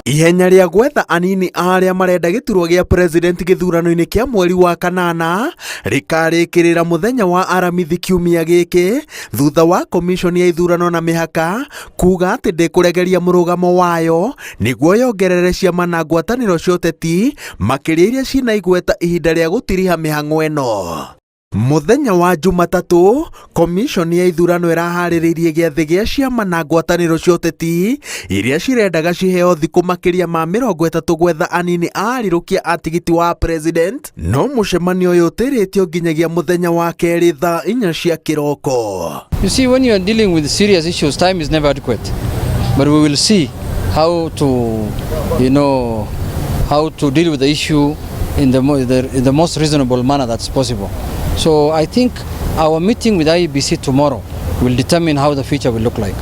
Ihenya rĩa gwetha anini a arĩa marenda gĩturwa gĩa president gĩthurano-inĩ kĩa mweri wa kanana rĩkarĩkĩrĩra mũthenya wa aramithi kiumia gĩkĩ thutha wa komishoni ya ithurano na mĩhaka kuga atĩ ndĩkũregeria mũrũgamo wayo nĩguo yongerere ciama na ngwatanĩro cia ũteti makĩria iria ciĩna igweta ihinda rĩa gũtiriha mĩhang'o ĩno. Mũthenya wa Jumatatũ, komishoni ya ithurano ĩraharĩrĩirie gĩathĩ gĩa ciama na ngwatanĩro cia ũteti iria cirendaga ciheo thikũ makĩria ma 30 gwetha anini a arirũkia a tigiti wa president, no mũcemanio ũyũ ũtĩrĩtio nginyagia mũthenya wa kerĩ thaa 4 cia kĩroko. You see, when you are dealing with serious issues, time is never adequate. But we will see how to, you know, how to deal with the issue in the most reasonable manner that's possible. So I think our meeting with IEBC tomorrow will determine how the future will look like.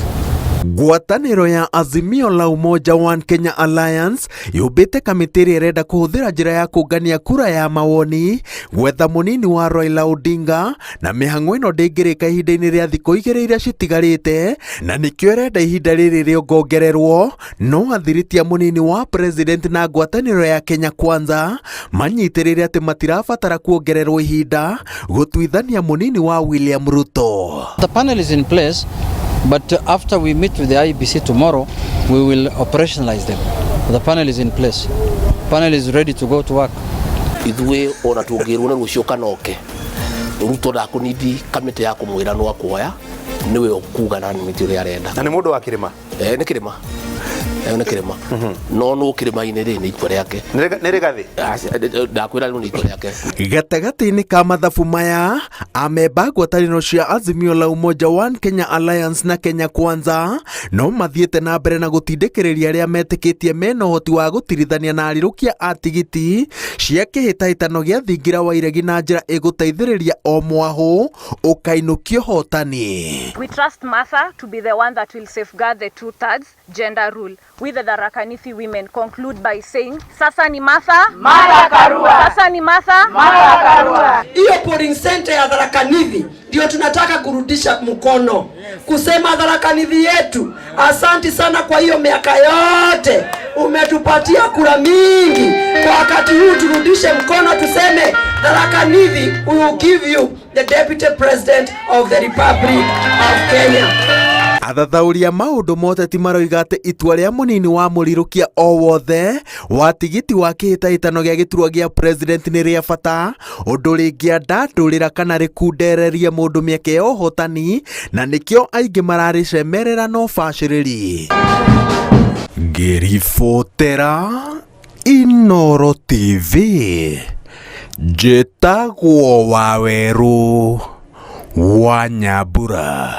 Ngwatanĩro ya Azimio la Umoja One Kenya Alliance yũmbĩte kamĩtĩ ĩrĩa ĩrenda kũhũthĩra njĩra ya kũngania kura ya mawoni gwetha mũnini wa Raila Odinga, na mĩhang'o ĩno ndĩngĩrĩka ihinda-inĩ rĩa thikũ 2 iria citigarĩte, na nĩkĩo ĩrenda ihinda rĩrĩ rĩongongererwo. No athiritia mũnini wa president na ngwatanĩro ya Kenya Kwanza manyitĩrĩre atĩ matirabatara kuongererwo ihinda gũtuithania mũnini wa William Ruto. The panel is in place, but after we meet with the IEBC tomorrow, we will operationalize them. The panel is in place. Panel is ready to go to work. Ithuĩ ona tũngĩrwo na rũciũ kana oke Ruto ndakũnindi kamĩtĩ ya kũmwĩra no akuoya nĩwe ũkuga na nĩ ũrĩa arenda. Na nĩ mũndũ wa kĩrĩma. Nĩ kĩrĩma. Nĩ kĩrĩma. No nũ kĩrĩma-inĩ rĩ nĩ itua rĩake. Nĩ rĩgathĩ. Ndakwĩra rĩu nĩ itua rĩake. Gatagatĩ-inĩ ka mathabu maya, amemba ngwatanĩro cia Azimio la Umoja One Kenya Alliance na Kenya Kwanza no mathiĩte na mbere na gũtindĩkĩrĩria arĩa metĩkĩtie mena ũhoti wa gũtirithania na arirũkia a tigiti cia kĩhĩtahĩtano gĩa thingira wa iregi na njĩra ĩgũteithĩrĩria o mwahũ ũkainũkia ũhotani. We trust Martha to be the one that will safeguard the 2/3 gender rule. We the Tharaka Nithi women conclude by saying, sasa ni Martha, Martha Karua. Sasa ni Martha, Martha Karua. Hiyo polling center ya Tharaka Nithi ndio tunataka kurudisha mkono. Kusema Tharaka Nithi yetu, asanti sana kwa hiyo miaka yote umetupatia kura mingi. Kwa wakati huu turudishe mkono tuseme Tharaka Nithi, we will give you the Deputy President of the Republic of Kenya. Athathaũri a maũndũ ma ũteti maroiga atĩ itua rĩa mũnini wa mũrirũkia o wothe wa tigiti wa kĩhĩtahĩtano gĩa gĩturwa gĩa president nĩ rĩa bata, ũndũ rĩngĩandandũrĩra kana rĩkundererie mũndũ mĩeke ya ũhotani, na nĩkĩo aingĩ mararĩcemerera na ũbacĩrĩri. Ngĩribotera Inooro TV, njĩtagwo Wawerũ wa Nyambura.